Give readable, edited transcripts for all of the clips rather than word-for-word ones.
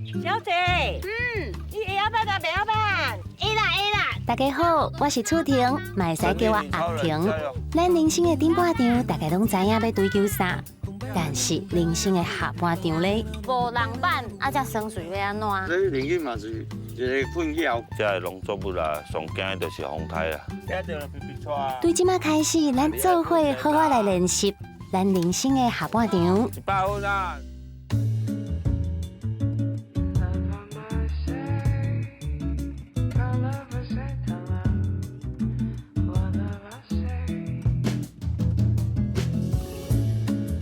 小姐，你會曉辦啊，袂曉辦？會啦會啦。大家好，我是楚婷，嘛會使叫我阿婷。咱人生的頂半場，大家攏知影欲追求啥，但是人生的下半場咧，無人辦，啊，這酸水欲按怎？這冷氣嘛是一个困擾。這个農作物啊，上驚的就是風颱啊。對這馬開始，咱做伙好好來練習咱人生的下半場。100分啊！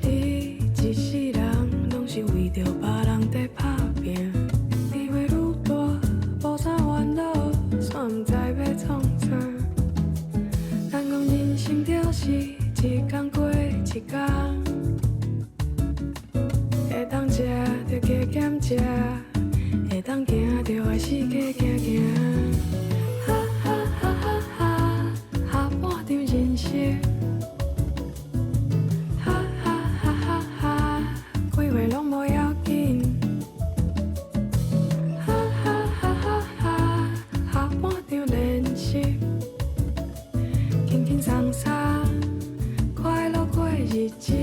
你一世人攏是為著別人在打拼，你袂愈大，無啥煩惱，煞毋知欲創啥。人講人生就是一工過一工，會當食就加減食，會當行就愛四界行行。哈哈哈哈哈，下半場人生。哈哈哈哈哈，幾歲攏無要緊。哈哈哈哈哈，下半場練習，輕輕鬆鬆，快樂過日子。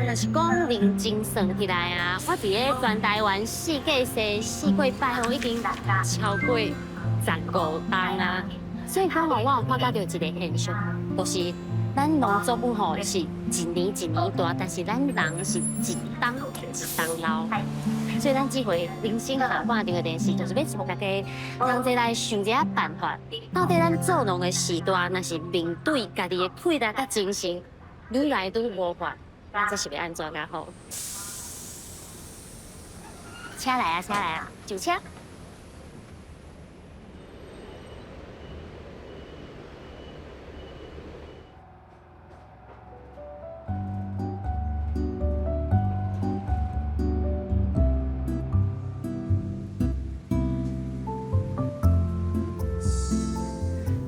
若是講認真算起來啊，我佇咧全台灣四界踅四過擺吼，已經超過15冬啊。所以講吼，我有發覺著一個現象，就是咱農作物吼是一年一年大，但是咱人是一冬一冬老。所以咱這回人生下半場的練習，就是欲帶大家同齊來想一下辦法。到底咱做農的時代，若是面對家己的體力佮精神愈來愈無法，這是欲按怎較好？車來啊，車來啊，上車。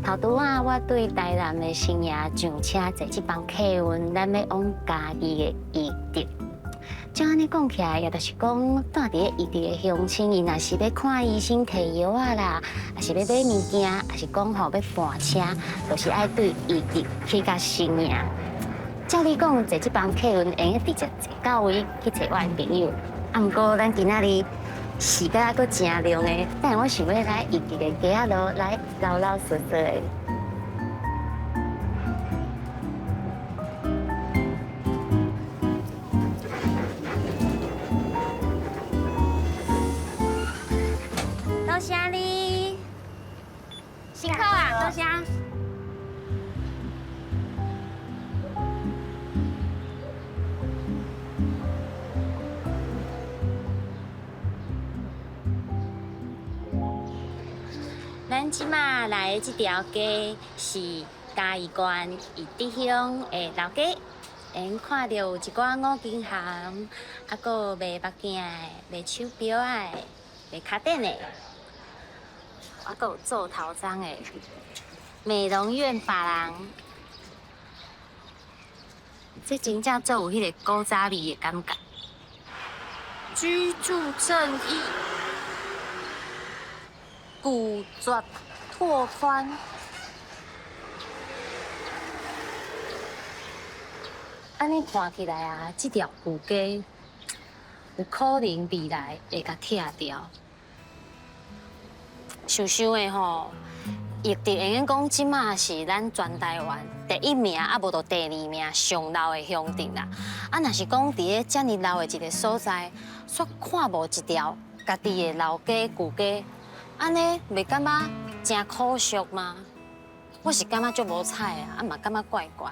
頭拄仔，我對台南的新營上車坐這班客運，咱欲往嘉義的義德。照按呢講起來，也就是講，蹛佇咧義德的鄉親，𪜶若是欲看醫生提藥仔啦，抑是欲買物件，抑是講吼欲換車，就是愛對義德去到新營。照理講，坐這班客運會用直接坐到位去揣我的朋友。啊，毋過咱今仔日時間猶閣誠長的，等下我想欲來義德的街仔路來嘮嘮嗦嗦的。多謝你，辛苦啊，多謝。咱這馬來的這條街是嘉義縣義德鄉的老街，會用看著有一寡五金行，啊，閣有賣目鏡的、賣手錶仔的、賣跤墊的，啊，閣有做頭鬃的美容院髮廊。這真正足有彼个古早味的感覺。居住正義，拒絕拓寬。按呢看起來啊，這條舊街有可能未來會共拆掉。想想的吼，玉竹會用講，這馬是咱全台灣第一名，啊無就第二名上老的鄉鎮啦。啊，若是講佇咧遮爾老的一个所在，煞看無一條家己的老家舊家，按呢袂感覺誠可惜嗎？我是感覺足無彩的，啊嘛感覺怪怪。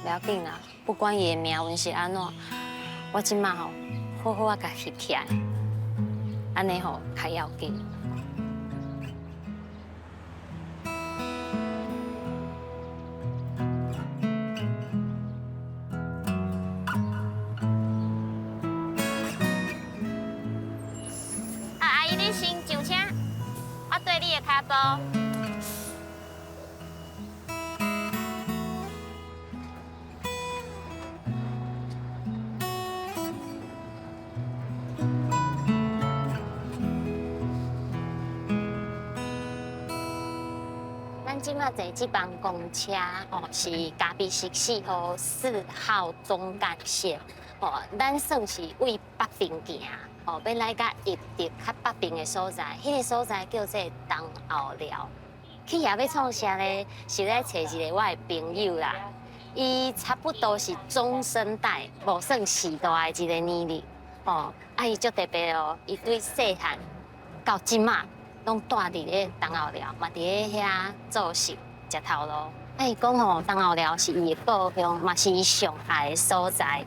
袂要緊啦，不管伊的命運是按怎，我這馬吼好好仔共翕起來，按呢吼較要緊。啊，阿姨，你先上車，我綴你的跤步。咱這馬坐這班公車，哦，是嘉義市4號4號總幹線，哦，咱算是對北邊行，哦，欲來到玉竹較北邊的所在，彼個所在叫做東澳寮。去遐欲創啥呢？是來揣一個我的朋友啦，伊差不多是中生代，無算序大的一個年齡，哦，啊，伊足特別哦，伊對細漢到這馬。攏蹛佇咧東澳寮，嘛佇咧遐做事食頭路。啊，伊講吼，東澳寮是伊的故鄉，嘛是伊上愛的所在。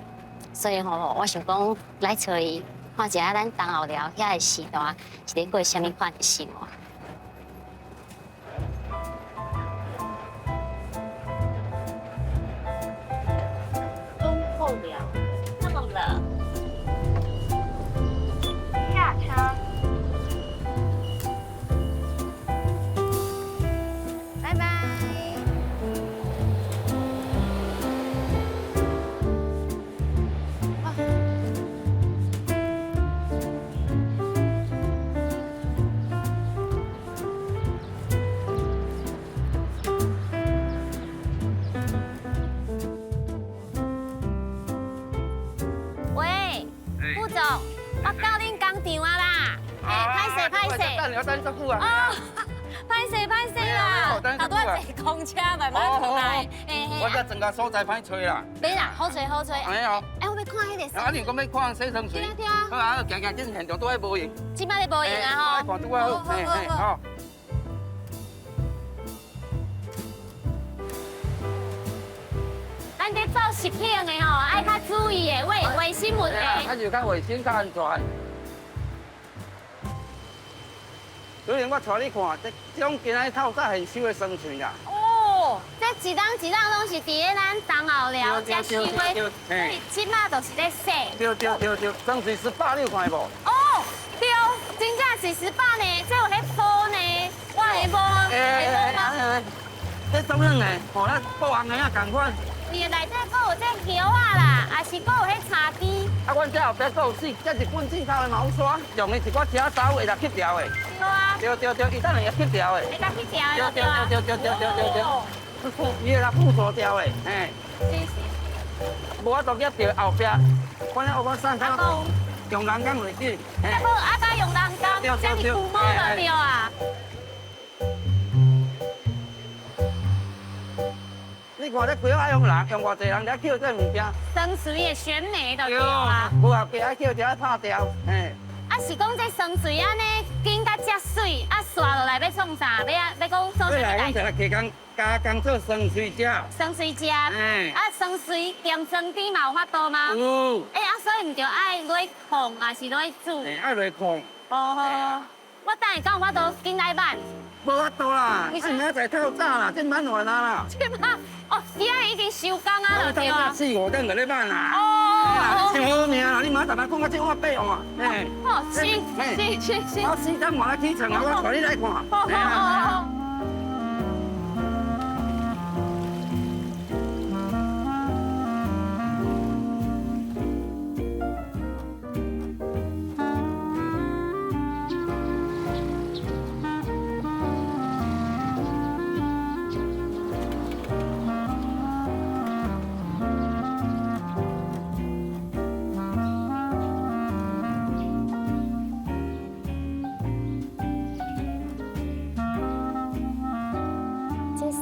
所以吼，我想講來揣伊，看一下咱東澳寮遐的時代是咧過啥物款的生活。東澳寮到了，下車。拜拜。喂，副總，我到恁工廠啊啦！欸，歹勢歹勢。等我等足久啊！哦，歹勢歹勢啦，頭拄仔坐公車慢慢轉來。我這整個所在歹揣啦。袂啦，好揣好揣。按呢哦。欸，我欲看彼個。啊，你講欲看洗床水。對啊對啊。好啊，行行，這現場拄仔無閒。這擺咧無閒啊吼。看拄仔好，嘿嘿好。咱這做食品的吼，愛較注意的，衛生問題。啊，就較衛生、較安全。主任，我帶你看，這種今仔透早現收的酸菜啦。哦，這一籠一籠攏是佇咧咱東澳寮遮收的，所以這馬就是咧洗。對對對對，酸菜18你有看無？哦，對，真正是18呢，這有彼泡呢，我會摸，會摸嗎？這種樣的，吼，咱布紅的仔仝款。伊內底閣有這葉仔啦，也是閣有彼茶枝。啊，阮這後壁閣有四，這是滾進口的毛刷，用的一寡車梢會來吸掉的。對啊。對對對，伊等下會吸掉的。會來吸掉的。對對對對對對對對。伊會來附着掉的，嘿。是是。無法度夾著後壁，反正我講啥，用人工為主。啊，無啊，甲用人工，這是龜毛就對啊。你看這規個愛用人，用偌濟人來抾這物件。酸蕙的選美就對啊。無啊，加愛抾就愛拍掉，嘿。啊，是講這酸蕙按呢，緊甲遮媠，啊，刷落來欲創啥？欲啊，欲講做啥物代志？來，阮就來加工加工做酸蕙食。酸蕙食。啊，酸蕙鹹酸甜嘛有法度嗎？有。欸，啊，所以毋著愛落去炕，抑是落去煮？欸，愛落去炕。哦。我等下敢有法度緊來挽？無法度啦，你明仔載透早啦，這挽完啊啦。這馬哦，今仔已經收工啊，就對啊。四五點就咧挽啦。哦。你上好命啦，你明仔載講到這碗八碗。嘿。哦，是是是是。我4點外來起床啊，我帶你來看。好好好。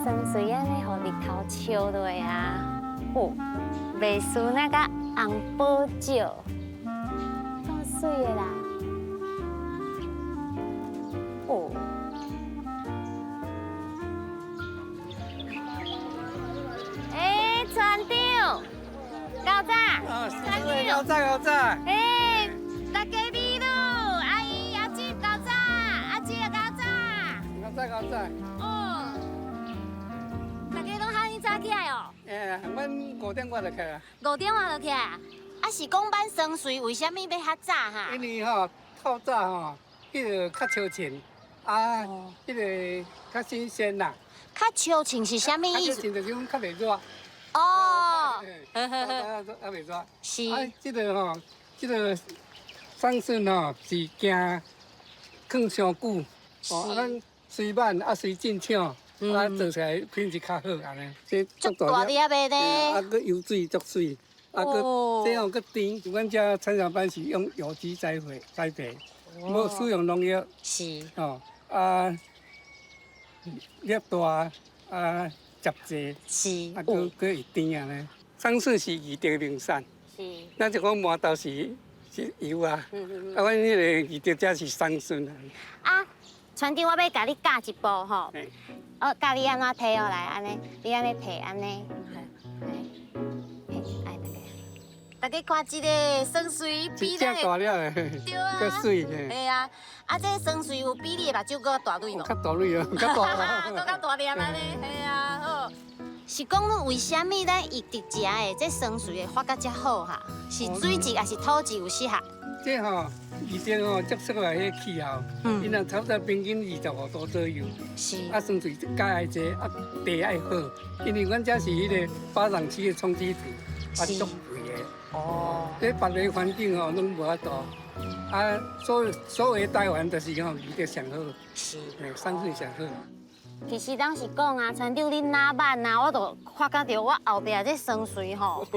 酸媠按呢，予日頭燒落啊，哦，袂輸那個紅寶石，夠媠的啦。哦，欸，船長，老早，船長，老早老早。欸，大家美女，阿姨阿姊老早，阿姊也老早。老早老早。哦，大家攏遐爾早起來哦。欸，阮5點外就起來。5點外就起來。啊，是講挽酸媠為啥物欲較早哈？因為吼透早吼，彼个較清清，啊，彼个較新鮮啦。較清清是啥物意思？較清就是講較袂熱。哦。較袂熱。是。啊，這个吼，這个桑葚吼是驚囥傷久，哦，咱隨挽啊隨進廠。啊，做出來品質較好按呢。這足大粒的呢。啊，閣油水足媠，啊，閣這樣閣甜。阮遮產銷班是用有機栽培，栽培，無使用農藥。是。哦，啊，粒大，啊，汁濟。是。啊，閣閣會甜按呢。桑葚是義德名產。是。咱就講饃頭是是油啊，啊，阮彼個義德遮是桑葚啊。啊，船長，我欲共你教一步吼。哦，教你按怎提哦，來按呢，你按呢提按呢，來，大家看這个酸媠比咱的，大粒的，對啊，較媠的，嘿啊，啊，這酸媠有比你的目睭閣大蕊無？較大蕊哦，較大，閣較大粒按呢，嘿啊，好。是講你為啥物咱義德遮的這酸媠會發甲遮好哈？是水質抑是土質有適合？這吼，義德吼接觸來彼氣候，伊若差不多平均25度左右。是。啊，酸媠較愛濟，啊地愛好，因為阮遮是彼个巴掌區的沖積土，啊足肥的。哦。這別个環境吼攏無法度，啊，所有台灣就是吼義德上好。是。嘿，酸媠上好。其實當時講啊，船長你哪挽啊，我就發覺著我後壁這酸媠吼。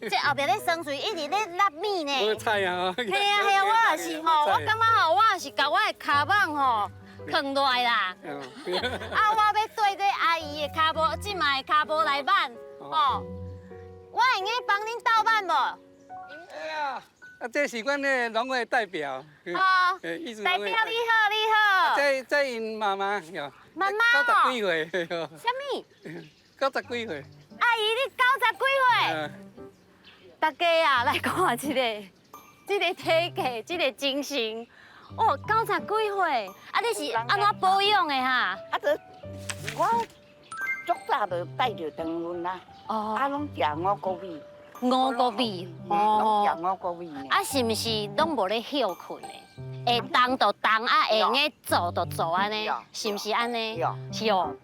這後壁咧酸媠一直咧落米呢。無菜啊！嘿啊嘿啊，我也是吼，我感覺吼，我也是共我的跤蠓吼囥落來啦。啊，我欲對這阿姨的跤步，這擺的跤步來挽，吼，我會用幫恁鬥挽無？哎呀，啊，這是阮的農會代表。哦，代表你好，你好。這𪜶媽媽，媽媽90幾歲。啥物？ 90幾歲。阿姨，你90幾歲？大家啊，來看這个，這个體格，這个精神，哦，90幾歲，啊，你是按怎保養的哈？啊，這我足早就帶著糖分啦，哦，啊，攏食五穀米，五穀米，哦，攏食五穀米。啊，是毋是攏無咧歇睏的？會動就動，啊，會用得做就做，按呢，是毋是按呢？是哦。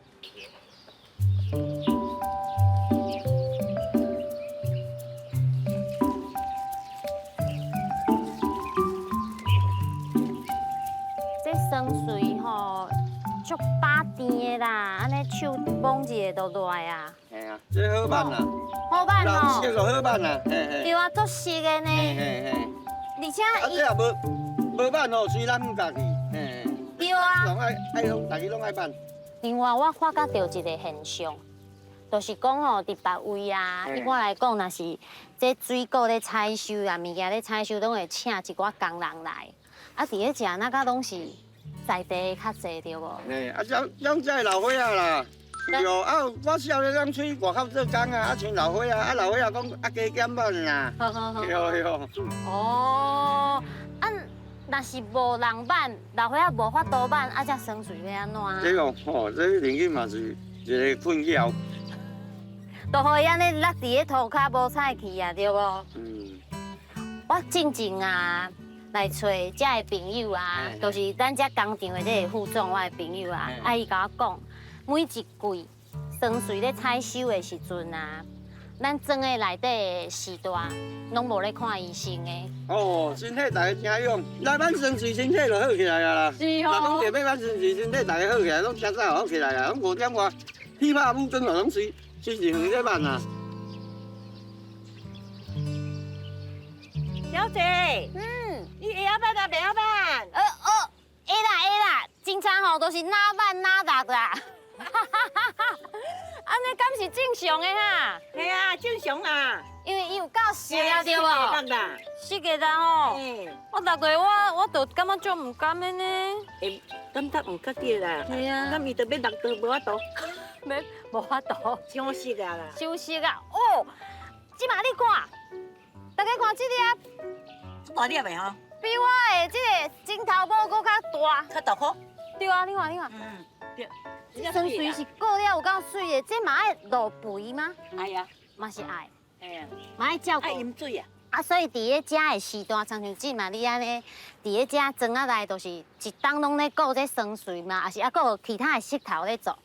這酸媠吼，足飽甜的啦，按呢手摸一下就落來啊。嘿啊，這好挽啊，好挽哦，老熟就好挽啊，嘿嘿。對啊，足熟的呢。嘿嘿嘿。而且啊，這也無挽吼，隨咱家己。嘿。對啊。攏愛愛攏，大家攏愛挽。另外，我發覺著一个現象，就是講吼，佇別位啊，一般來講，若是這水果咧採收啊，物件咧採收，攏會請一寡工人來。啊，佇咧遮那個攏是在地的較濟對無？嘿，啊，像這老歲仔啦，對啊，我少年人出去外口做工啊，啊像老歲仔，啊老歲仔講啊加減挽啦。好好好。對對。哦，啊，若是無人挽，老歲仔無法度挽，啊，這酸媠欲按怎？這個吼，這認真嘛是一個困擾。就予伊按呢落佇咧塗跤無菜去啊，對無？嗯。我進前啊。來揣遮的朋友啊，就是咱遮工廠的這个副總，我的朋友啊，啊，伊共我講，每一季酸媠咧採收的時陣啊，咱裝的內底的序大，攏無咧看醫生的。哦，身體大家誠勇，來挽酸媠身體就好起來啊啦。是哦。若講著欲挽酸媠身體大家好起來，攏誠早好起來啊，攏5點外起碼五更就攏隨隨時遠咧挽啊。小姐，嗯，你會曉挽啊？袂曉挽？哦，會啦會啦，真正吼都是哪挽哪落啦。按呢敢是正常的哈？系啊，正常啊。因为伊有够湿啊，对无？湿个啦吼。我逐个我就感觉足毋甘的呢。欸，感觉毋较对啦。系啊。咁伊就欲落刀无法度。欲无法度。伤湿啊啦。伤湿啊！哦，这马你看，大家看这粒。大粒的吼。比我的这个枕头母阁较大。较大颗。对啊，你看你看。嗯，对。酸水是过了有够媠的，这嘛爱落肥吗？爱啊，嘛是爱。嘿啊，嘛爱照顾。爱饮水啊。啊，所以伫咧食的时段，亲像这嘛，你按呢伫咧遮庄仔内，就是一冬拢咧顾这酸水嘛，抑是犹阁有其他的穡头咧做。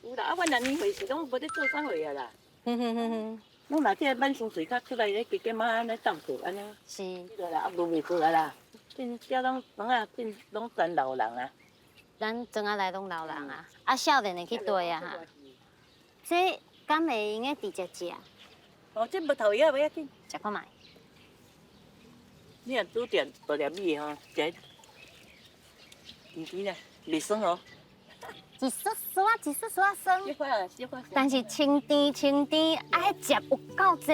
有啦，啊，阮若年岁是拢无咧做啥货啊啦。哼哼哼哼，拢若这挽酸水较出来咧，加减仔按呢照顾按呢。是。对啦，啊无袂过来啦。变遮拢庄仔变拢全老人啊。咱庄仔内拢老人啊，啊少年的去缀啊哈。这敢会用得直接食？哦，这无头药袂要紧。食看觅。你若煮点大粒米吼，食甜甜啦，袂酸哦。一丝丝仔，一丝丝仔酸。小可啊，小可。但是清甜清甜，爱食有够济。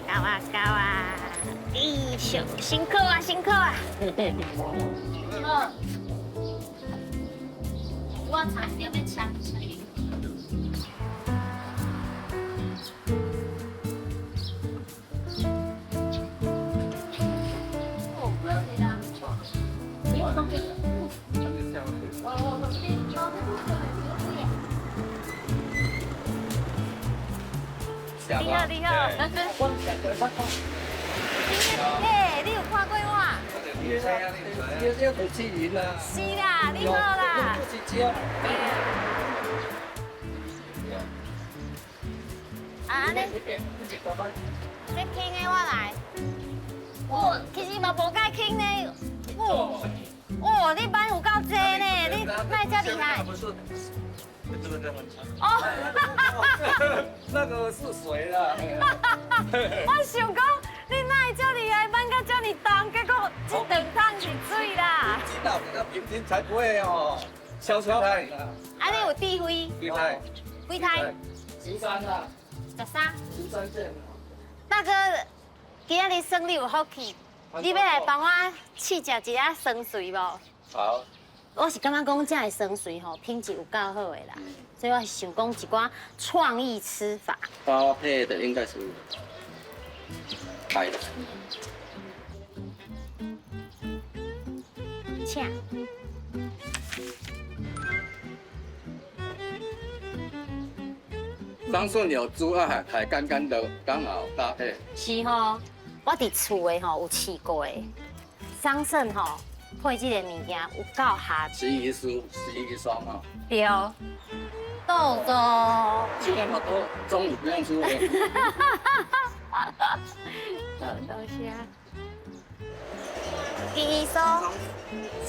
到啊到啊！咦，辛苦啊辛苦啊！我差一点欲呛死。你好，你好。欸，你有看过我？你这主持人啦。是啦，你好啦。啊，按呢，这轻的我来。哦，其实嘛无介轻呢。哦，哦，你挽有够济呢，你哪会遮厉害？哦，那个是水啦。我想讲，你哪会遮厉害，挽甲遮尔重，结果这两桶是水啦。知道这个平均才不会哦，消消态。啊，你有智慧？几胎？几胎？13啦。 13。 13件。大哥，今仔日算你有福气，你欲来帮我试食一下酸水无？好。我是感觉讲这个酸水吼品质有够好的啦，所以我想讲一寡创意吃法。搭配的应该是白的。请。桑葚有猪啊，海干干的，刚好搭配。是吼，我伫厝的吼有试过的，桑葚吼配这个物件有够合。十一酥，11霜啊。对。豆豆。吃那么多，中午不用吃了。多谢。鸡酥。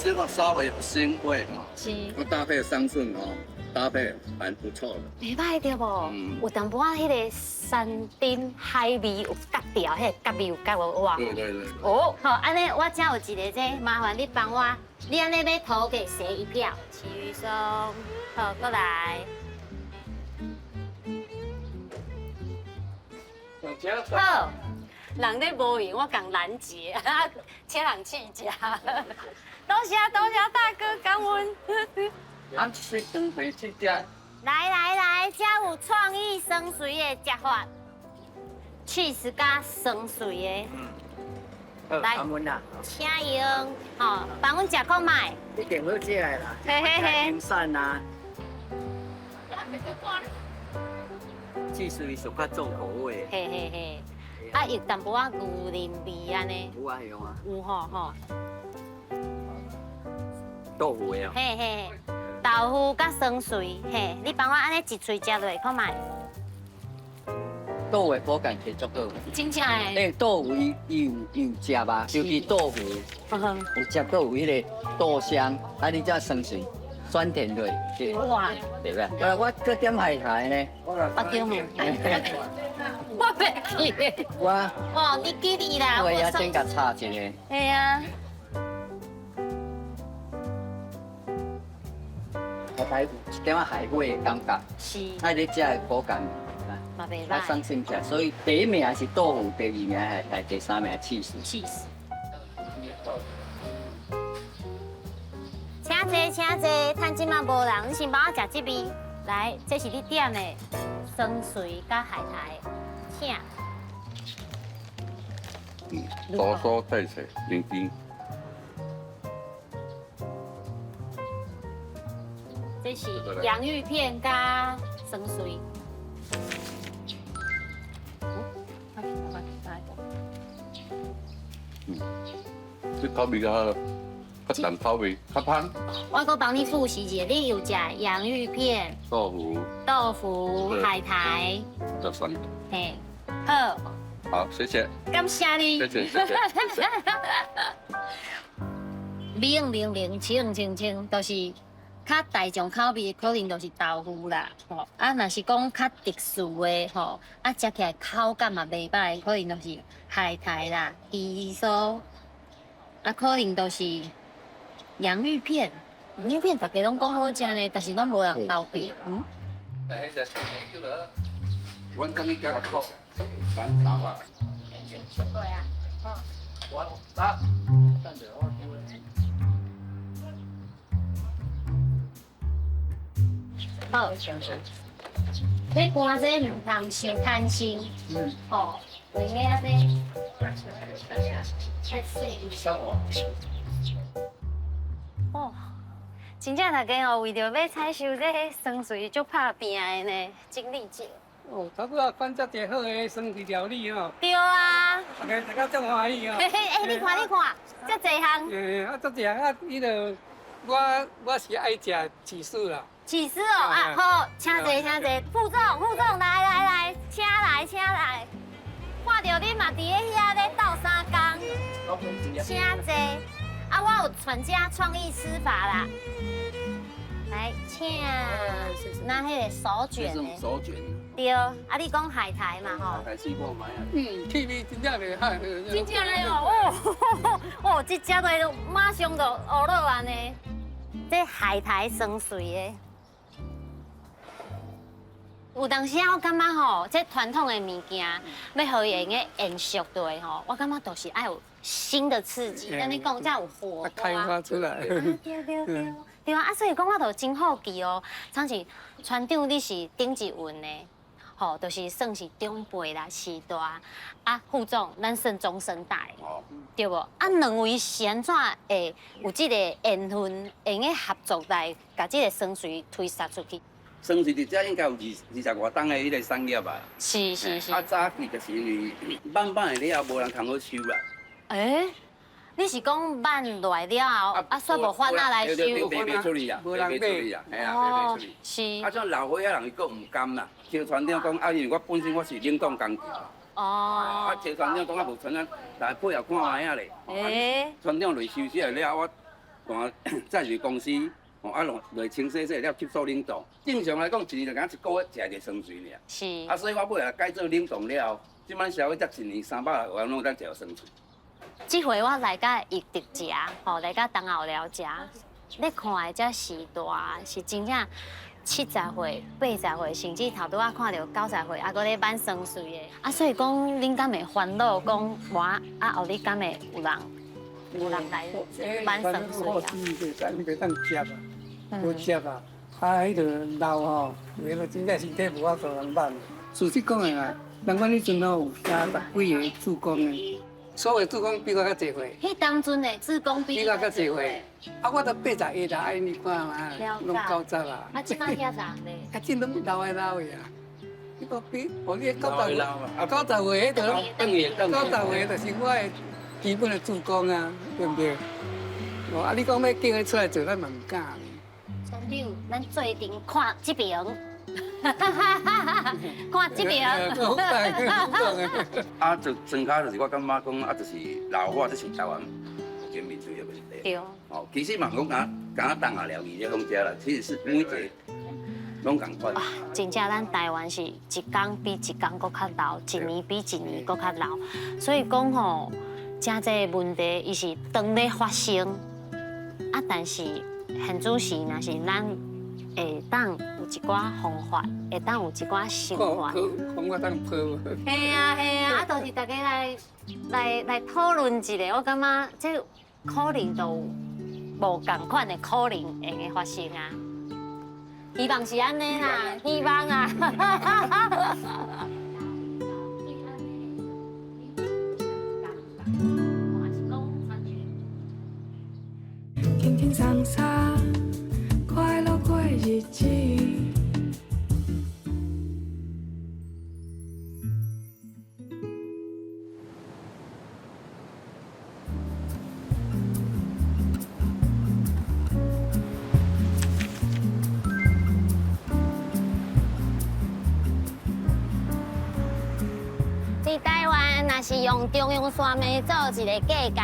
这个稍微有腥味嘛，是。我搭配桑葚哦，搭配蛮不错的。袂歹对无？有淡薄仔彼个山珍海味有夹掉，彼个夹味有夹无哇？对对对。哦，好，按呢我遮有一个这，麻烦你帮我，你按呢欲投给谁一票？旗鱼松，好，过来。好，人咧无闲，我共拦截，请人试食。多谢多谢大哥，感恩。俺是准备去食。来来来，这有创意酸水的食法，起司加酸水的。来，请用，吼，帮阮食看觅。一定好食的啦。嘿嘿嘿。咸蒜啊，起司伊屬較重口味。嘿嘿嘿，啊，有淡薄仔牛奶味按呢。有啊有啊。有吼吼。豆腐的哦。嘿嘿，豆腐佮酸蕈，嘿，你幫我按呢一喙食落看覓。豆腐口感其實足好。真正的。欸，豆腐伊伊有汁啊，尤其豆腐有汁，閣有彼个豆香，啊，你才酸蕈，酸甜落，哇，對不對？我閣點海苔呢。我點無。我袂記得。我。哦，你記得啦。我也先共插一个。嘿啊。海苔有一點仔海味的感覺。是。啊，你食的口感。嘛袂歹。爽身食，所以第一名是豆腐，第二名海苔，第三名起司。起司。請坐，請坐，趁這馬無人，你先幫我食這邊。來，這是你點的酸蕈佮海苔，請。多蔬菜菜，零丁。這是洋芋片佮酸蕈。這口味較較淡口味，較香。我閣幫你複習一下，你有食洋芋片、豆腐、豆腐、海苔，就酸。嘿，好。好，謝謝。感謝你。謝謝謝謝。零零零清清清，就是較大眾口味，可能就是豆腐啦。吼，啊，若是講較特殊的吼，啊，食起來口感嘛袂䆀，可能就是海苔啦、魚酥，啊，可能就是洋芋片。洋芋片大家攏講好食呢，但是攏無人投幣。嗯。我等你加個三打吧。對啊。我打。好，你肝這毋通傷貪心，哦，用个安呢。哦，真正大家哦，為著欲採收這个酸蕈，足拍拚的呢，精力盡。哦，頭拄仔講遮濟好的酸蕈料理吼。對啊。大家大家足歡喜哦。嘿嘿，欸，你看你看，遮濟項。欸，啊，足濟項啊，彼个我是愛食起司啦。起司哦，啊好，請坐請坐，副總副總來來來，請來請來，看著你嘛佇咧遐咧鬥相共，請坐，啊我有全家創意吃法啦，來請，那彼个手捲的，手捲，對，啊你講海苔嘛吼，海苔試過沒啊？嗯，氣味真正袂歹，真正的哦，哦，哦，這食落就馬上就烏落按呢，這海苔酸蕈的。有當時啊，我感覺吼，這傳統的物件欲予伊會用得延續落去吼，我感覺就是愛有新的刺激，按呢講才有火花。開發出來。對對對，對啊，啊所以講我就真好奇哦，親像船長你是頂一運的，吼，就是算是長輩啦、時代，啊副總咱算中生代，對無？啊兩位是按怎會有這個緣分，會用得合作來共這个酸蕈推捒出去？酸蕈佇遮應該有20外冬的彼个產業啊。是是是。啊，早期就是因為慢慢的了後，無人通好收啦。欸，你是講挽落來了後，啊，煞無法仔來收？賣袂出去啊，賣袂出去啊，嘿啊，賣袂出去。是。啊，這老歲仔人伊閣毋甘啦，招船長講啊，因為我本身我是冷凍工。哦。啊，招船長講啊，無船長來配合看覓仔咧。欸。船長來收死了後，我換再入公司。啊，落落清洗洗了，吸收冷凍。正常來講，一年就敢一個月食一个酸蕈爾。是。啊，所以我尾仔改做冷凍了後，這擺社會才一年300外攏當食酸蕈。這回我來佮益德食，吼，來佮東後寮食，你看的這時代是真正70歲、80歲，甚至頭拄仔看著90歲，啊，閣咧挽酸蕈的。啊，所以講，恁敢會煩惱講，我啊後日敢會有人有人來挽酸蕈啊？袂當接啊，無接啊，啊，彼个老吼，有的真正身體無法度人挽。事實講的啦，人阮彼陣吼有30幾个做工的，所有志工比我較濟歲。彼當陣的志工比比我較濟歲，啊，我都81啦，啊，你看嘛，攏90啦。啊，這擺遐人咧？啊，這攏老的老的啊。你講比，哦，你90歲，90歲，彼就90歲就是我的基本的志工啊，對不對？哦，啊，你講欲叫伊出來做，咱嘛毋敢。村長，咱做陣看這邊，看這邊。啊，就莊跤就是我感覺講啊，就是老化，這是台灣目前面對的問題。對。哦，其實嘛講敢敢東亞療癒這講這啦，其實是每一個攏仝款。真正咱台灣是一工比一工閣較老，一年比一年閣較老，所以講吼，真濟問題伊是當咧發生，啊，但是現主時若是咱會當有一寡方法，會當有一寡想法。方法當破。嘿啊嘿啊，啊，就是大家來來來討論一下，我感覺這可能都有無仝款的可能會發生啊。希望是按呢啦，希望啊。輕輕鬆鬆，快樂過日子。佇台灣，若是用中央山脈做一個界界，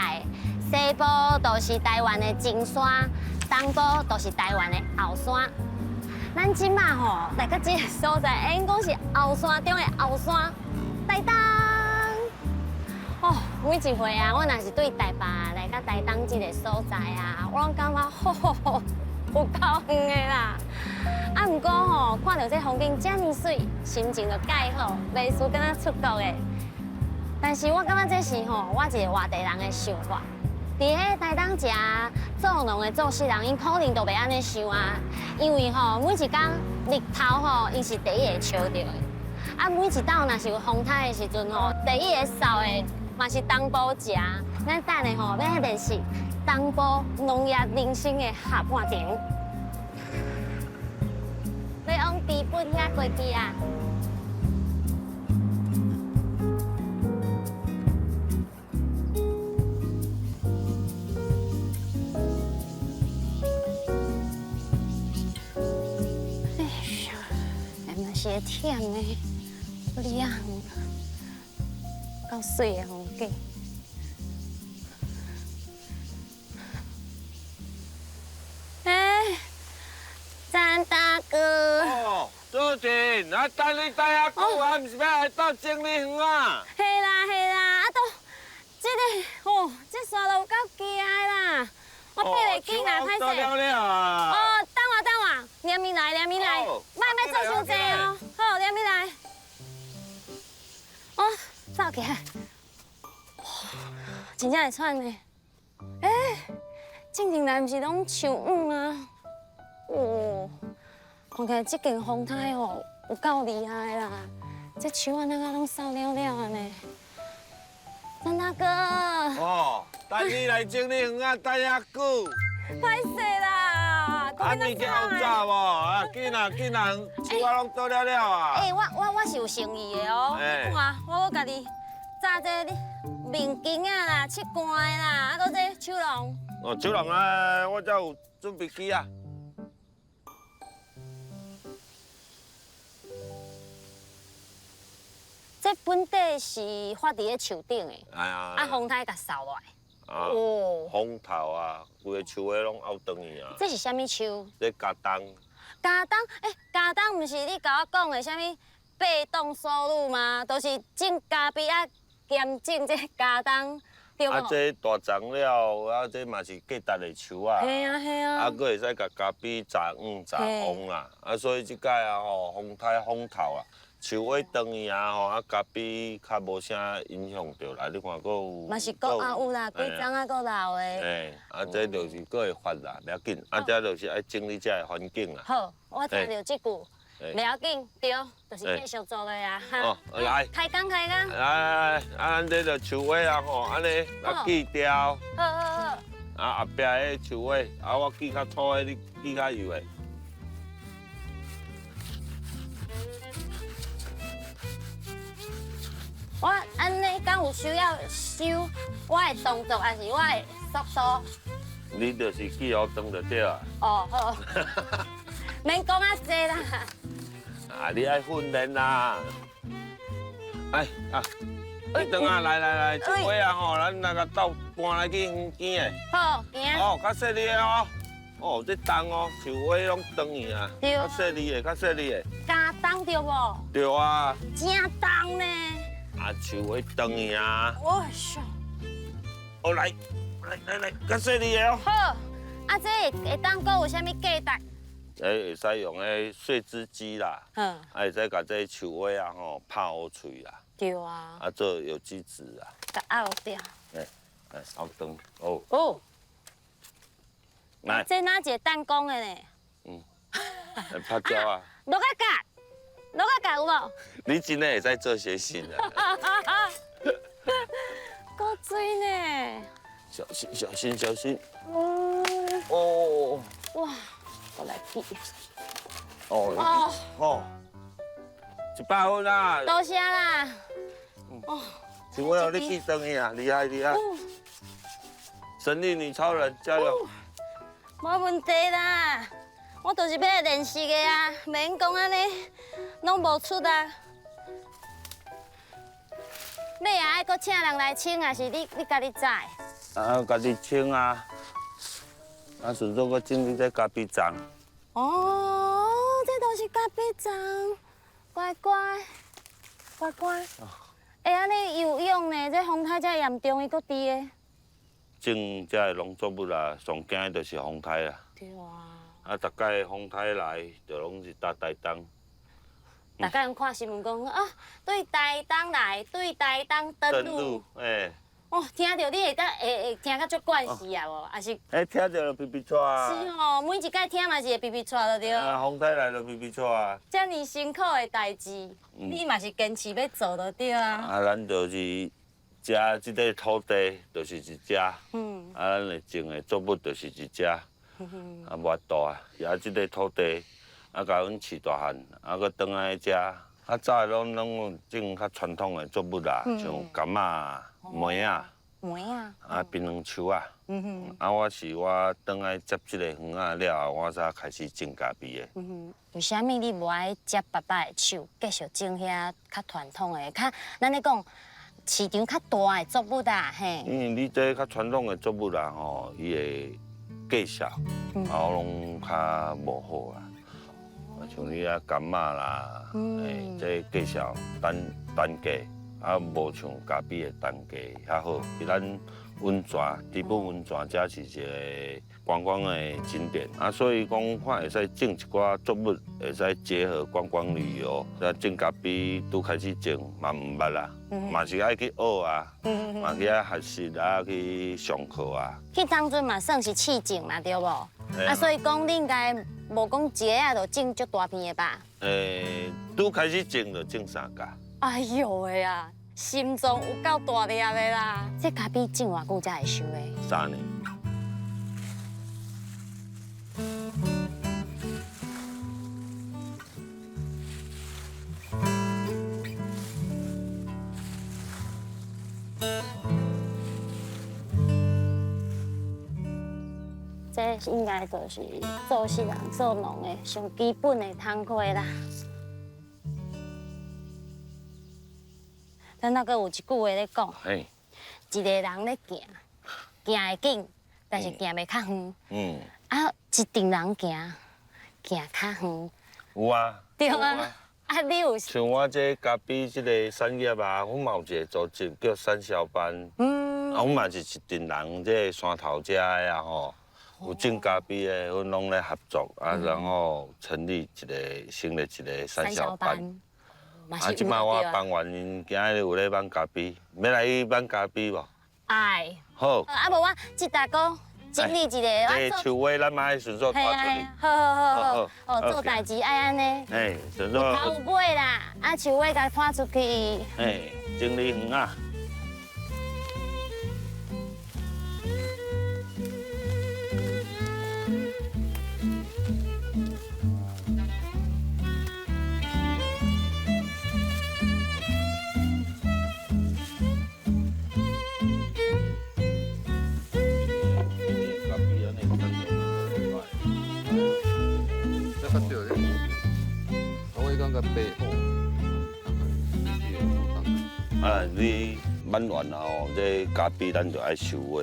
西部就是台灣的前山，東部就是台灣的後山。咱這馬吼來到這個所在，應該是後山中的後山，台東。哦，每一回啊，我若是對台北來到台東這個所在啊，我攏感覺吼吼吼，有夠遠的啦。啊，毋過吼，看著這風景遮爾媠，心情就蓋好，袂輸敢若出國的。但是我感覺這是吼我一個外地人的想法。佇彼台東食做農的做事人，𪜶可能就袂按呢想啊，因為吼每一工日頭吼，𪜶是第一個笑著的。啊，每一道若是有風颱的時陣吼，第一個掃的嘛是東部食。咱等下吼欲來練習東部農業人生的下半場，欲往豬本遐過去啊！哎呀，嘛是會忝的，離遐遠，夠媠的風景。哎，詹大哥。哦，主持，啊，等你等遐久，啊，毋是欲來鬥整理園啊？嘿啦嘿啦，啊都，這个哦，這山路有夠崎的啦，我爬袂緊啦，歹勢。哦，等我等我，連面來連面來，莫莫做傷濟哦，好，連面來。哦，走起來，哇，真正會喘呢。欸，進前來毋是攏樹蔭嗎？哦，看起來這間風颱吼有夠厲害啦，這樹仔那個攏瘦了了的呢。陳大哥。哦，等你來整理園仔，等遐久。歹勢啦，啊，你叫走無？啊，緊啊緊啊，樹仔攏倒了了啊。欸，我是有誠意的哦，你看，我閣家己紮這個面巾仔啦、拭汗的啦，啊，閣這手籠。哦，手籠啊，我這有準備機啊。這本底是發佇咧樹頂的，啊，風颱共掃落來。哦，風頭啊，規个樹仔攏拗斷去啊。這是啥物樹？這茄冬。茄冬，欸，茄冬毋是你共我講的啥物被動收入嗎？就是種咖啡啊，兼種這茄冬，對無？啊，這大欉了，啊，這嘛是價值的樹啊。嘿啊嘿啊。啊，閣會使共咖啡雜黃雜黃啦，啊，所以這擺啊吼，風颱風頭啊。樹尾斷去啊吼，啊咖啡較無啥影響著啦。你看閣有，嘛是閣啊有啦，幾欉啊閣老的。欸，啊這就是閣會發啦，袂要緊。啊這就是愛整理這个環境啦。好，我聽著這句，袂要紧，对，就是继续做落啊。哦，来，开工开工。来来来，啊，咱这就树尾啊吼，按呢来锯掉。好好好。啊，后壁的树尾，啊，我锯较粗的，你锯较幼的。我按呢，敢有需要修我的动作，还是我的速度？你就是锯予长就对啊。哦，好。免讲啊济啦。啊，你爱训练啦。哎啊，你转啊，来来来，这尾啊吼，咱来共斗搬来去园边的。好，行。哦，较细腻的哦。哦，这重哦，树尾拢长去啊。对。较细腻的，较细腻的。加重对无？对啊。真重呢。啊，树尾长去啊。哦咻。哦，来，来来来，较细腻的哦。好，啊，这会当阁有啥物价值？会使用彼碎枝机啦，啊，会使共这树尾啊吼拍乌喙啦。对啊。啊，做有机质啊。共拗掉。来，来，拗断哦。哦。来。这哪一个弹弓的呢？嗯。来拍胶啊。落个角，落个角有无？你真的会使做谐星啊！够水呢。小心，小心，小心。哦。哇。我来比。哦哦，100分啦！多谢啦。哦，是我你记转去啊，厉害厉害。神力女超人，加油！无问题啦，我就是要来练习的啊，免讲按呢，拢无出啊。尾仔爱阁请人来清，还是你家己宰？啊，家己清啊。啊，顺便阁整理这咖啡丛。哦，这都是咖啡丛，乖乖，乖乖。欸，按呢有用呢，这风台遮严重，伊阁伫的。种这个农作物啊，上惊的就是风台啦。对啊。啊，逐摆风台来，就拢是搭台东。逐摆拢看新闻讲啊，对台东来，对台东登陆。欸。哦，听著你会当会会听甲足惯势啊无？还是？欸，听著就皮皮掣啊。是吼，每一摆听嘛是会皮皮掣就对。啊，风台来就皮皮掣啊。遮尔辛苦的代志，你嘛是坚持欲做就对啊。啊，咱就是遮这块土地就是一只，啊，咱会种的作物就是一只，啊，无法度啊，啊，这块土地啊，共阮饲大汉，啊，阁转来遮，较早的拢拢种较传统的作物啦，像柑仔、梅仔、梅仔，啊，槟榔树啊。啊，我是我转来接这个园仔了后，我才开始种咖啡的。为啥物你无爱接爸爸的手，继续种遐较传统的、较咱咧讲市场较大的作物啊？嘿。因为你这较传统的作物啦，吼，伊的价数啊，拢较无好啦。像你啊柑仔啦，欸，这价数单单价啊，无像咖啡的单价遐好。比咱温泉，知本温泉遮是一个观光的景点啊，所以讲看会使种一寡作物，会使结合观光旅游。啊，种咖啡拄开始种嘛毋捌啦，嘛是爱去学啊，嘛去爱学习啊，去上课啊。去当阵嘛算是试种嘛，对无？啊，所以讲你应该无讲一个仔就种足大片的吧？欸，拄开始种就种3甲。哎呦喂啊！心脏有够大粒的啦！这咖啡种偌久才会收的？3年。这应该就是做事人做农的上基本的工课啦。咱那阁有一句话咧讲，一个人咧行，行会紧，但是行袂较远。啊，一阵人行，行较远。有啊。对啊。啊，你有？像我这咖啡这个产业啊，阮嘛有一个组织叫产销班。啊，阮嘛是一阵人，这个山头遮的啊吼，有种咖啡的，阮拢咧合作啊，然后成立一个成立一个产销班。啊，这摆我帮员𪜶今日有咧挽咖啡，欲来去挽咖啡无？爱。好。啊，无我这大哥整理一下。这树尾咱嘛爱顺续拖出去。好好好好，哦，做代志爱按呢。哎，顺续。有头有尾啦，啊，树尾共拖出去。哎，整理园仔。啊，你挽完啊吼，这咖啡咱就爱收花。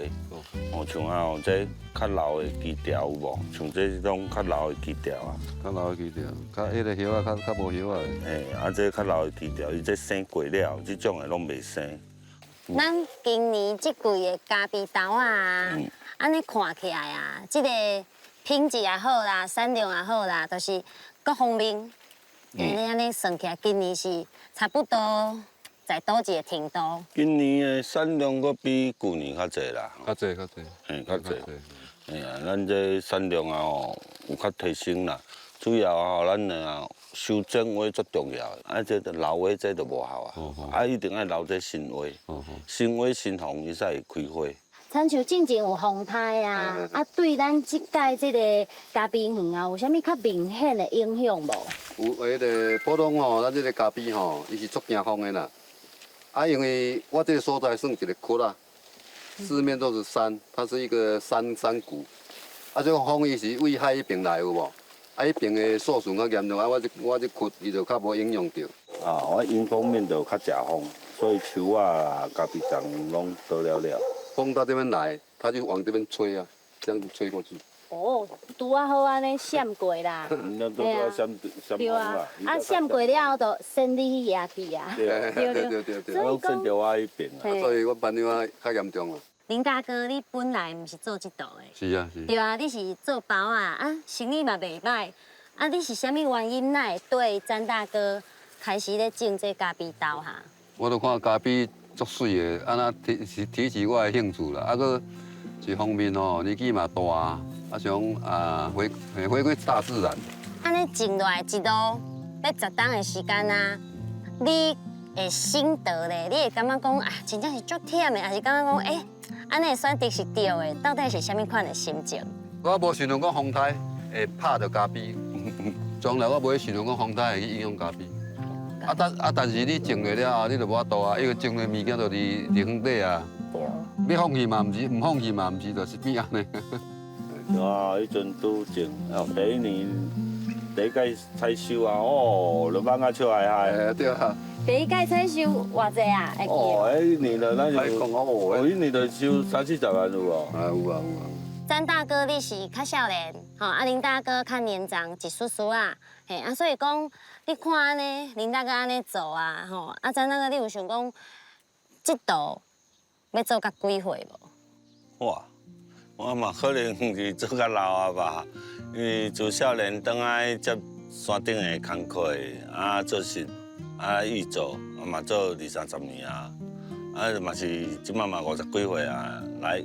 哦，像啊吼，这较老的枝条有无？像这种较老的枝条啊，较老的枝条，较彼个叶仔较较无叶仔的。嘿，啊，这较老的枝条，伊这生过了，这种的拢袂生。咱今年这季的咖啡豆啊，按呢看起来啊，这个品质也好啦，产量也好啦，就是各方面，你按呢算起来，今年是差不多。在佗一个程度？今年的产量阁比旧年较济啦。较济，较济。嘿，较济。哎呀，咱这产量啊吼，有较提升啦。主要吼，咱啊修剪花足重要的，啊这老花这就无效啊。啊，一定爱留这新花。新花新红，伊才会开花。亲像进前有风颱啊，啊对咱这届这个咖啡园啊，有啥物较明显的影响无？有，彼个普通吼，咱这个咖啡吼，伊是足惊风的啦。啊，因为我这个所在算一个窟啊，四面都是山，它是一个山山谷。啊，这个风伊是对海彼边来有无？啊，彼边的受损较严重，啊，我这窟伊就较无影响到。啊，我迎风面就较食风，所以树仔、咖啡丛拢倒了了。风到这边来，它就往这边吹啊，这样子吹过去。哦，拄仔好按呢闪过啦，对啊，对啊，啊闪过了后就先你去遐去啊，对对对对，拢顺著我彼边啊，所以我朋友啊较严重啊。林大哥，你本来毋是做这道的，是啊是。对啊，你是做包仔啊，生意嘛袂歹，啊，你是啥物原因哪会对詹大哥开始咧种这咖啡豆哈？我都看咖啡足媠的，啊那提提起我的兴趣啦，啊阁一方面吼年纪嘛大。啊，想啊回回归大自然。按呢种落来一路欲10冬的时间啊，你会心得咧？你会感觉讲啊，真正是足忝的，还是感觉讲欸，按呢选择是对的？到底是啥物款的心情？我无想到讲风台会拍著咖啡，从来我无想到讲风台会去影响咖啡。啊但是你种落了后，你就无法度啊，因为种的物件就伫园底啊。你放弃嘛毋是，毋放弃嘛毋是，就是变按呢。啊，彼阵拄种，哦，第一年第一届采收啊，哦，就挽甲笑嗨嗨。对啊。第一届采收偌济啊？哦，彼年就咱就，哦，彼年就收30-40万有无？啊，有啊有啊。詹大哥，你是较少年，吼，啊林大哥较年长一丝丝啊，嘿，啊所以讲，你看按呢，林大哥按呢做啊，吼，啊詹大哥，你有想讲，这道欲做到几岁无？哇！我嘛可能是做较老啊吧，因为自少年转来接山顶的工课，啊做事啊预做，啊嘛做20-30年啊，啊嘛是这摆嘛50几岁啊，来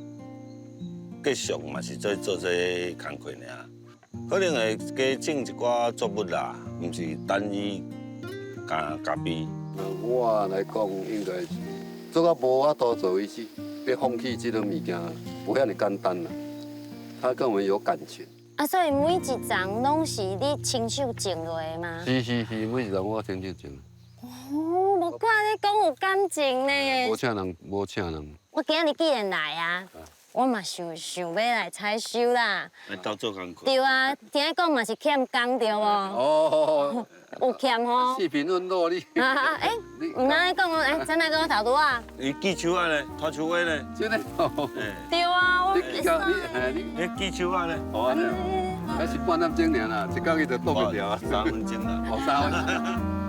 继续嘛是做做这个工课尔，可能会加种一寡作物啦，毋是单一咖啡。我来讲应该是做到无法度做为止。欲放弃这个物件，无遐尔简单啦。他跟我们有感情。啊，所以每一丛拢是你亲手种落的吗？是是是，每一丛我亲手种。哦，无怪你讲有感情呢。无请人，无请人。我今日既然来啊，我嘛想想欲来采收啦。来斗做工课。对啊，听讲嘛是欠工对无？哦。有欠吼。视频阮老你。啊哎，毋通讲哦，哎，陈大哥头拄仔。你记手仔呢？拖手尾呢？真的。对啊，我。你你记手仔呢？哦，那是半点钟尔啦，一工伊就挡袂牢啊。3分钟啦。哦，3分钟。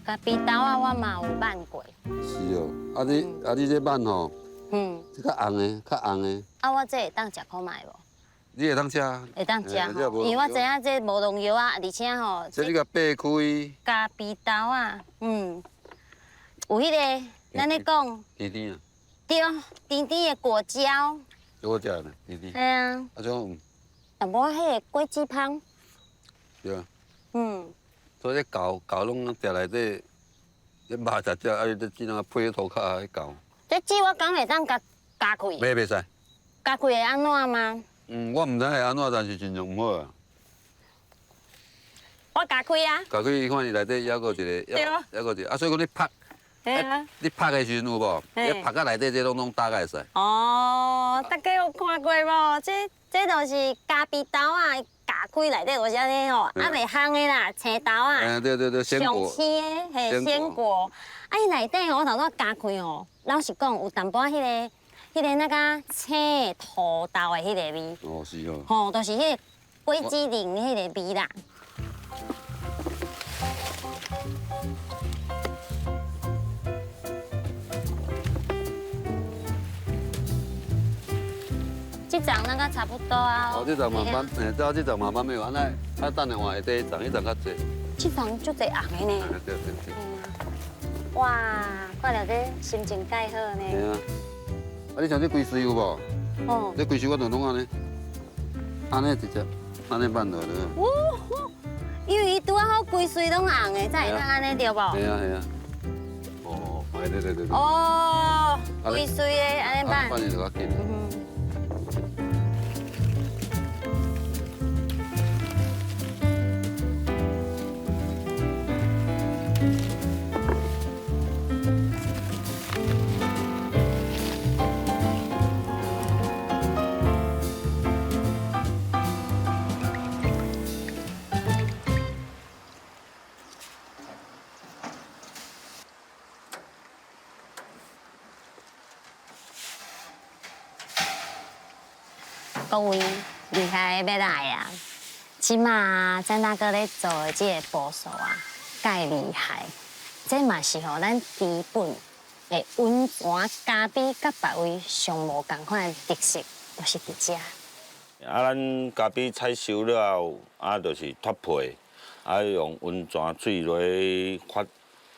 咖啡豆啊，我嘛有挽过。是。哦，啊你啊你這挽吼，這較紅的，較紅的。啊，我這會當食看覓無？你會當食。會當食吼，因為我知影這無農藥啊，而且吼。這你共掰開。咖啡豆啊，嗯，有彼个，咱咧講。甜甜啊。對，甜甜的果膠。好食呢，甜甜。嘿啊。啊種。淡薄仔彼个果子芳。對啊。嗯。所以這猴猴攏踮內底，這肉食食，啊，這只能配塗跤彼猴。這籽我敢會當共咬開？袂袂使。咬開會按怎嗎？嗯，我毋知會按怎，但是盡量毋好啊。我咬開啊。咬開，看伊內底抑閣一個，抑閣一個，啊，所以講你拍，你拍的時陣有無？你拍到內底這攏攏焦會使。哦，大家有看過無？這這就是咖啡豆啊，咬開內底就是按呢吼，啊袂烘的啦，青豆啊。哎，對對對，鮮果。上青的，嘿，鮮果。啊，伊內底吼，我頭拄咬開吼，老實講有淡薄仔彼个。彼个那个青的土豆的彼个味。哦，是哦。吼，就是彼个果子仁彼个味啦。這層那個差不多啊。哦，這層慢慢，嘿，這層慢慢沒有，按呢，啊，等下換下底層，彼層較濟。這層足濟紅的呢。對對對。哇，看著這心情蓋好呢。嘿啊。啊，你像這規穗有無？哦。這規穗我就攏按呢，按呢直接按呢挽落來。哦，因為伊拄仔好規穗攏紅的，才會當按呢對無？係啊係啊。哦，對對對對。哦，規穗的按呢挽。挽就較緊。各位厲害的欲來啊！這馬曾大哥咧做的這个步數啊，蓋厲害。這嘛是予咱知本的溫泉咖啡佮別位上無仝款的特色，就是佇遮。啊，咱咖啡採收了後，啊，就是脫皮，啊，用溫泉水落發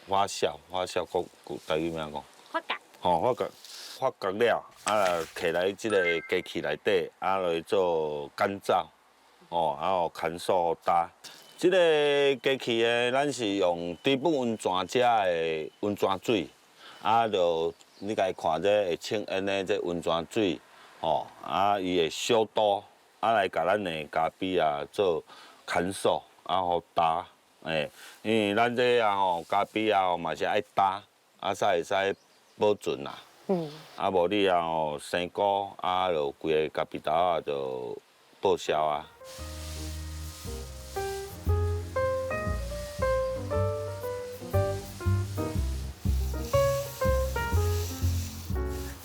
發酵，發酵閣台語欲按怎講？發酵。吼，發酵，發酵了，啊，摕來這个機器內底，啊，來做乾燥，吼，啊，予牽素焦。這个機器呢，咱是用知本溫泉遮的溫泉水，啊，就你家看這會清煙的這溫泉水，吼，啊，伊會消毒，啊，來共咱的咖啡啊做牽素，啊，予焦，欸，因為咱這啊吼，咖啡啊吼嘛是愛焦，啊，才會使保存啦。嗯。啊，無你啊吼，生菇啊，就規个咖啡豆啊就報銷啊。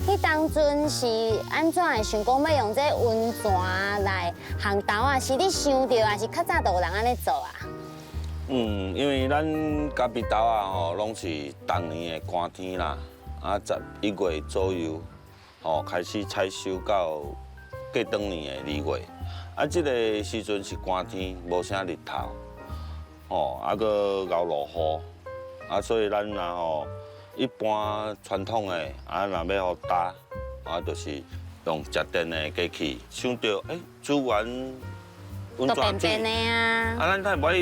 彼當陣是按怎會想講欲用這溫泉來烘豆仔？是你想著，還是較早就有人按呢做啊？嗯，因為咱咖啡豆仔吼，攏是逐年的寒天啦，啊，11月左右，吼開始採收到過轉年的2月，啊，這個時陣是寒天，無啥日頭，吼，啊，閣𠢕落雨，啊，所以咱若吼一般傳統的，啊，若欲予焦，啊，就是用食電的機器，想著欸，資源溫泉水啊，啊，咱太無愛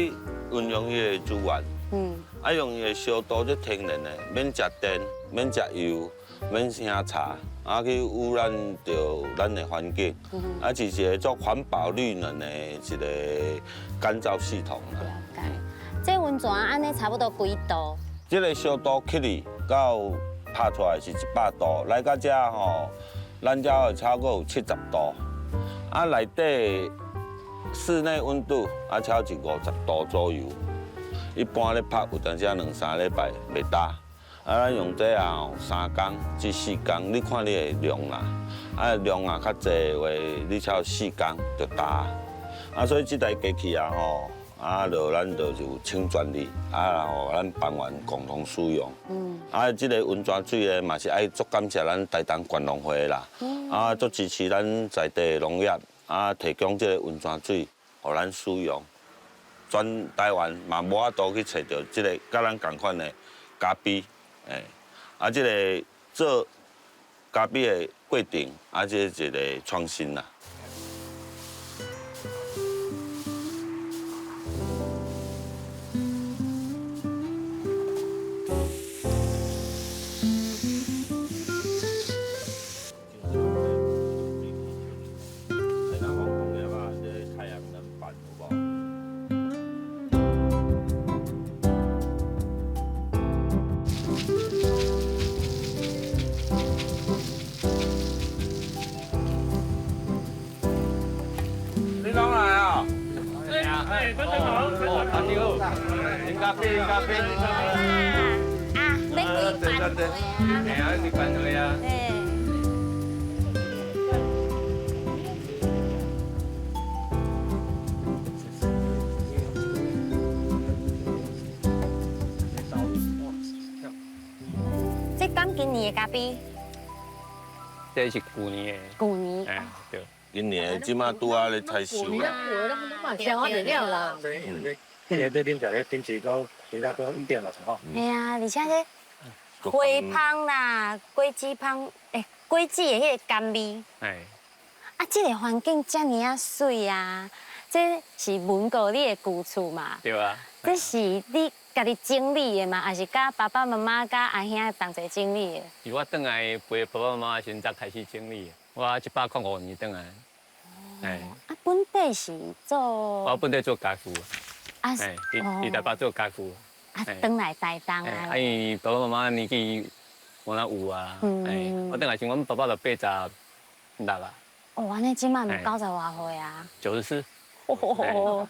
運用彼个資源，嗯，啊，用伊个消毒這天然的，免食電，免食油，免生茶，啊，去污染著咱的環境，啊，是一个做環保綠能的一个乾燥系統啦。了解。這溫泉按呢差不多幾度？這个消毒起去到拍出來是100度，來到這吼，咱這會超過有70度，啊，內底室內溫度啊，超是50度左右。一般咧拍有當時啊兩三禮拜袂焦，啊，咱用這啊3工至4工，你看你的量啦，啊量啊較濟的話，你超4工就焦。啊，所以這台機器啊吼，啊，就咱就是有请专利，啊，予咱班员共同使用。啊，这个温泉水咧嘛是爱足感谢咱台东县农会啦，啊，足支持咱在地农业，啊，提供这个温泉水予咱使用。全台湾嘛无法度去揣著这个佮咱仝款的咖啡，欸，啊，这个做咖啡的过程，啊，这是一个创新啦。这敢今年的咖啡？这是旧年的。旧年。哎，对。今年这马拄仔咧采收啦。了啦。今年这啉起来品质高，其他都一点六吼。系啊，而且这花香啦，果子香，欸，果子的彼个甘味。哎。啊，这个环境遮尔啊媠啊，这是文哥你的旧厝嘛？对啊。这是你家己整理的嘛，还是佮爸爸妈妈、佮阿兄同齐整理的？是我转来陪爸爸妈妈时才开始整理的。我105年转来。哎。啊，本地是做？我本地做家具。啊，伫台北做家具。啊，转来台东啊。啊，因为爸爸妈妈年纪无那有啊。哎，我转来时，阮爸爸就86啊。哦，按呢这马毋九十外岁啊。94。哦。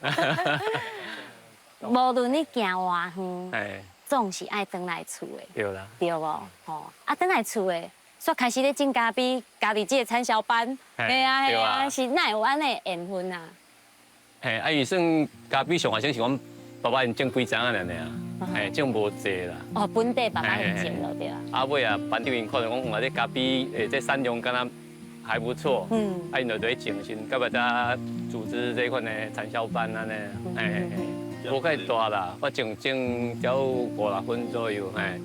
无论你行偌远，总是爱转来厝的。对啦。对无？吼，啊，转来厝的，煞开始咧种咖啡，加入这个产销班。嘿啊嘿啊，是哪会有按呢缘分啊？嘿，啊，伊算咖啡上下先是阮爸爸𪜶种几丛仔尔尔，嘿，种无济啦。哦，本地爸爸𪜶种就对啊。啊，尾啊，班长𪜶看著讲，哇，这咖啡，欸，这产量敢若还不错，啊，𪜶就伫种时，到尾才组织这款的产销班按呢，嘿嘿，无介大啦，我种种才有5、6分左右，嘿。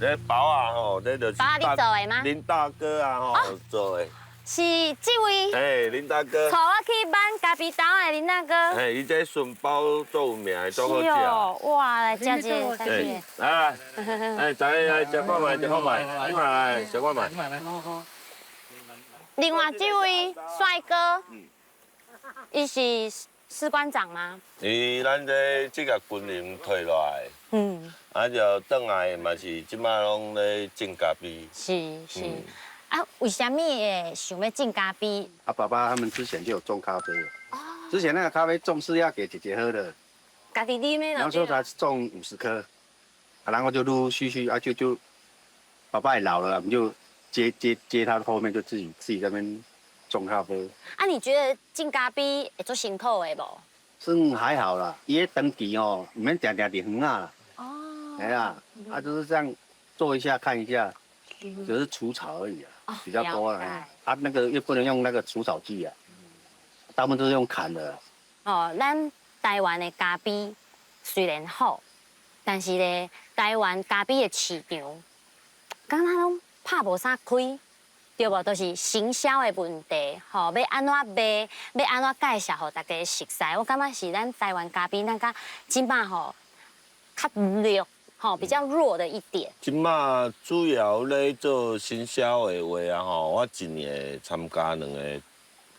这包啊吼，这就是包你做的吗？林大哥啊吼做的。是这位。哎，林大哥。带我去挽咖啡豆的林大哥。哎，伊这笋包足有名的，足好食。是哦，哇，来食一个，食一个。来来，哎，大家来食看觅，食看觅，你嘛来食看觅。另外这位帅哥，伊是士官长吗？伊咱这职业军人退落来，啊，就转来嘛是这马拢咧种咖啡。是是。啊，为啥物会想欲种咖啡？啊，爸爸他们之前就有种咖啡了。哦。之前那个咖啡种是要给姐姐喝的。家己啉的。然后说才种50颗，啊，然后就陆陆续续啊，就，爸爸也老了，我们就接他后面就自己在那边种咖啡。啊，你觉得种咖啡会足辛苦的无？算还好啦，伊彼长期哦，毋免定定伫园仔啦。哦。哎呀，啊就是这样做一下看一下，只是除草而已啊，比较多啦。啊，那个又不能用那个除草剂啊，大部分都是用砍的。哦，咱台湾的咖啡虽然好，但是咧，台湾咖啡的市场，敢若拢拍无啥开，对无？就是行销的问题，吼，欲按怎卖，欲按怎介绍，予大家熟似。我感觉是咱台湾咖啡，咱较这马吼较弱，吼，比较弱的一点。这马主要咧做行销的话啊，吼，我一年会参加2个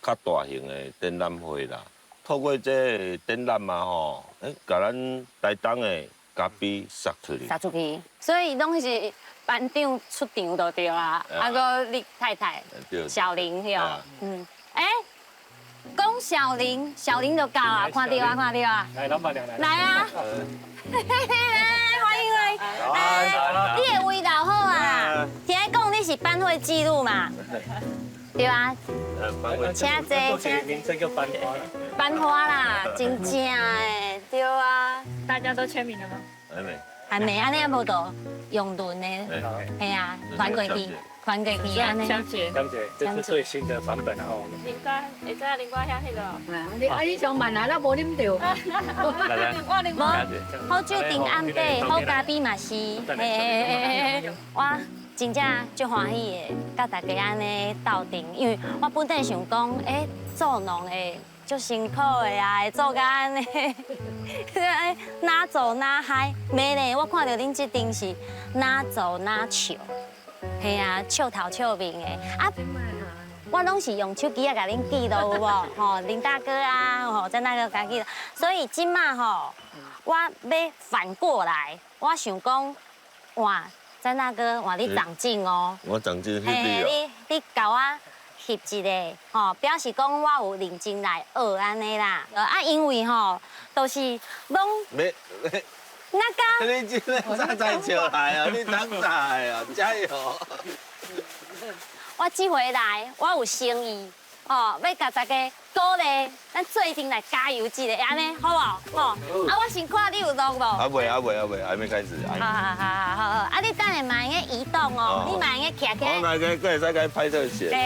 较大型的展览会啦。透过这个展览嘛，吼，共咱台东的咖啡杀出去。杀出去，所以拢是班长出场就对啊，啊，阁你太太小玲对，哎，讲小玲，小玲就到啊，看到啊，看到啊。来，老板娘来。来啊！来，欢迎欢迎。来，你的味道好啊，听讲你是班会记录嘛？對啊。請坐，請。名稱叫班花。班花啦，真正的，對啊。大家都簽名了嗎？還沒。還沒，按呢也無就用輪的，係啊，傳過去，傳過去按呢。江姐，江姐，這是最新的版本哦。林哥，會知林哥遐彼個。你啊，你上慢啊，咱無啉著。無，好酒鎮暗底，好咖啡嘛是，嘿，我真正足歡喜的，佮大家按呢鬥陣，因為我本底想講，欸，做農的足辛苦的啊，會做甲按呢，哪做哪嗨，沒咧，我看著恁這陣是哪做哪笑，嘿啊，笑頭笑面的啊。我攏是用手機仔共恁記錄有無？吼，林大哥啊，吼，在那個共記錄。所以這馬吼，我欲反過來，我想講，哇，曾大哥換你長進哦。我長進翕你哦。你共我翕一个，吼，表示講我有認真來學按呢啦。啊，因為吼，都是攏。沒。那個。你今天站在笑來啊！你當在啊！加油！我這回來，我有誠意，哦，欲共大家鼓勵，咱做陣來加油一下，按呢好無？吼，啊，我先看你有錄無？啊未，啊未，啊未，還沒開始。好好好好好，啊，你等下嘛會用移動哦，你嘛會用徛起來。我來個，會使共拍特寫。對。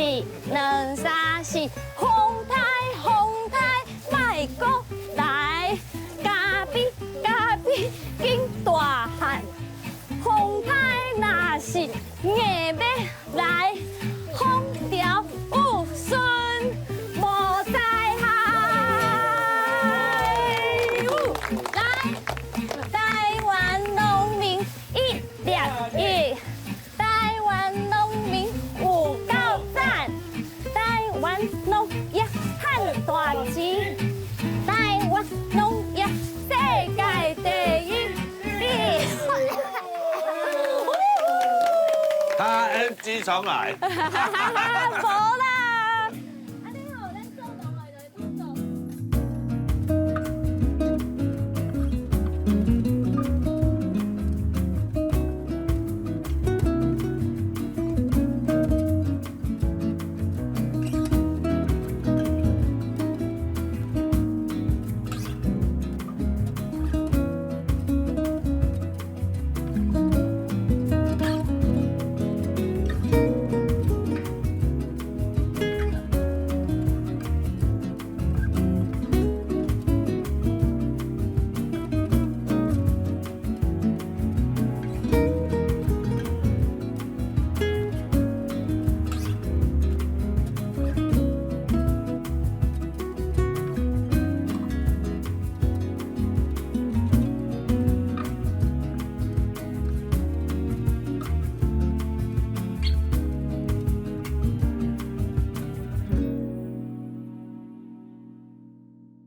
一、兩、三、四，風颱風颱，莫閣來，咖啡咖啡緊大漢。風颱若是硬欲來，風調雨順無災害。來，台灣農民一兩一，台灣農民有夠讚，台灣農業賺大錢，台灣農業世界第一。他 NG 重來，無啦，